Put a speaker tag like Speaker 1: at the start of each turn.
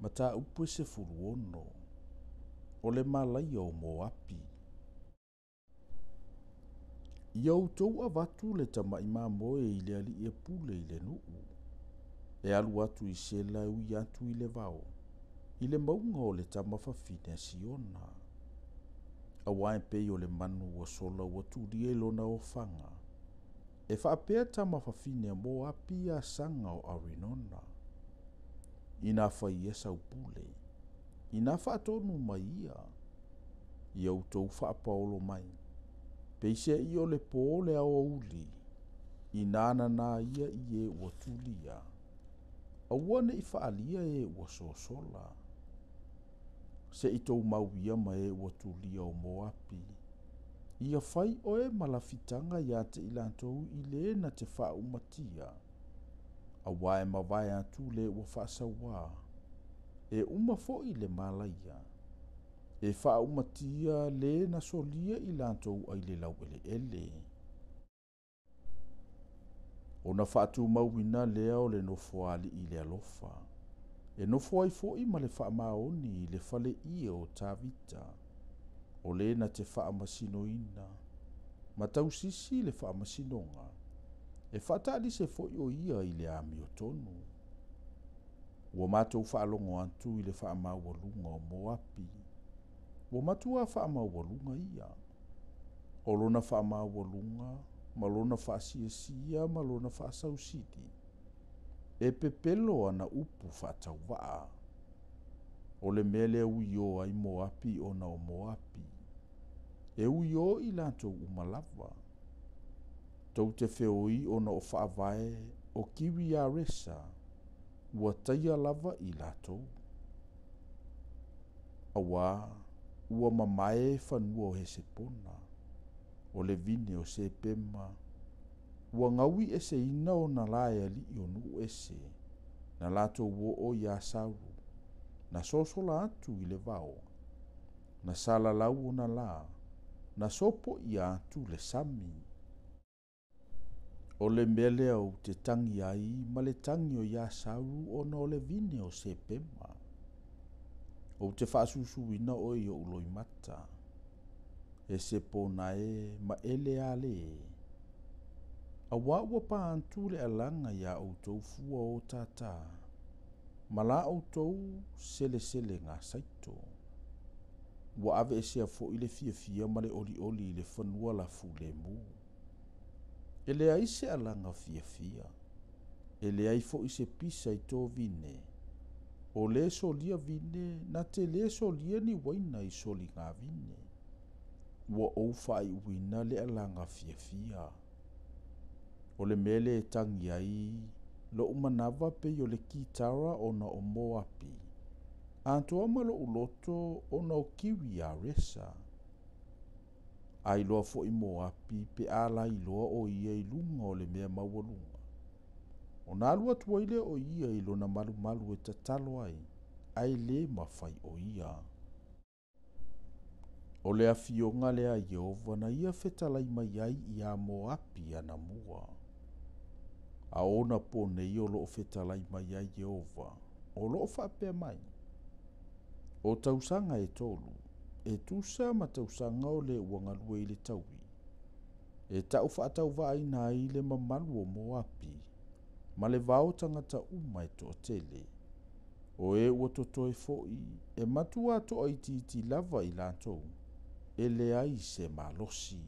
Speaker 1: Mataupu e 16, o le malaia o Moapi. Ia outou avatu le tamaʻi mamoe i le alii e pule i le nuu, e alu atu i Sela e ui atu i le vao, i le mauga o le tama fafine a Siona. Auā e pei o le manu ua sola ua tulia i lona ofaga, e faapea tama fafine a Moapi i asaga o Arinona. Inā fai ia sau pule, inā faatonu mai ia, ia outou faapaolo mai, peiseai o le pō le aoauli, inā nanā ia i e ua tulia, aua ne i faaalia e ua sosola. Se i tou mau ia ma e ua tulia o Moapi, ia fai oe ma lafitaga iā te i latou i lē na te faaumatia, auā e mavae atu le ua faasauā, e uma foi le malaia, e faaumatia lē na solia i latou ai le laueleele. Ona faatumauina lea o le nofoaali'i i le alofa, e nofo ai foi ma le faamaoni i le faleie o Tavita, o le na te faamasinoina, ma tausisi le faamasinoga, e faataalise foi o ia i le amiotonu. Ua matou faalogo atu i le faamaualuga o Moapi, ua matuā faamaualuga ia. O lona faamaualuga ma lona faasiasia ma lona faasausili, e pepelo ana upu faatauvaa. O le mea lea uiō ai Moapi ona o Moapi, e uiō i latou uma lava. Tou te feoi ona o faavae o Kiriaresa, ua taia lava i latou. Auā ua mamae fanua o Hesepona, o le vine o Sepema, ua gaui eseina ona lae alii o nuu ese, na latou oo iā Saulu, na sosola atu i le vao, na salalau ona lā, na sopoia atu le sami. O le mea lea ou te tagi ai ma le tagi o Iasaru ona o le vine o Sepema. Ou te faasusuina oe i ou loimata, Hesepona e ma Eleale e. Auā ua pa atu le alaga iā outou fua o tātā, ma la outou seleselega saito. Ua aveesea foi le fiafia ma le olioli i le fanua lafulemu. E leai se alaga fiafia, e leai foi se pisa i tō vine, o lē solia vine na te lē solia ni uaina i soligavine. Ua ou faaiuina le alaga fiafia. O le mea lea e tagi ai lou manava pei o le kitara ona o Moapi, atoa ma lou loto ona o Kiriaresa. A iloa foi Moapi pe a lailoa o ia i luga o le mea maualuga, ona alu atu ai lea o ia i lona malumalu e tatalo ai, ae lē mafai o ia. O le afioga lea a Ieova na ia fetalai mai ai iā Moapi anamua. A o ona pō nei o loo fetalai mai ai Ieova, o loo faapea mai, O tausaga e tolu, e tusa ma tausaga o le ua galue i le taui, e tau faatauvaaina ai le mamalu o Moapi, ma le vao tagata uma e toatele. O e ua totoe foi, e matuā toaitiiti lava i latou, e leai se malosi.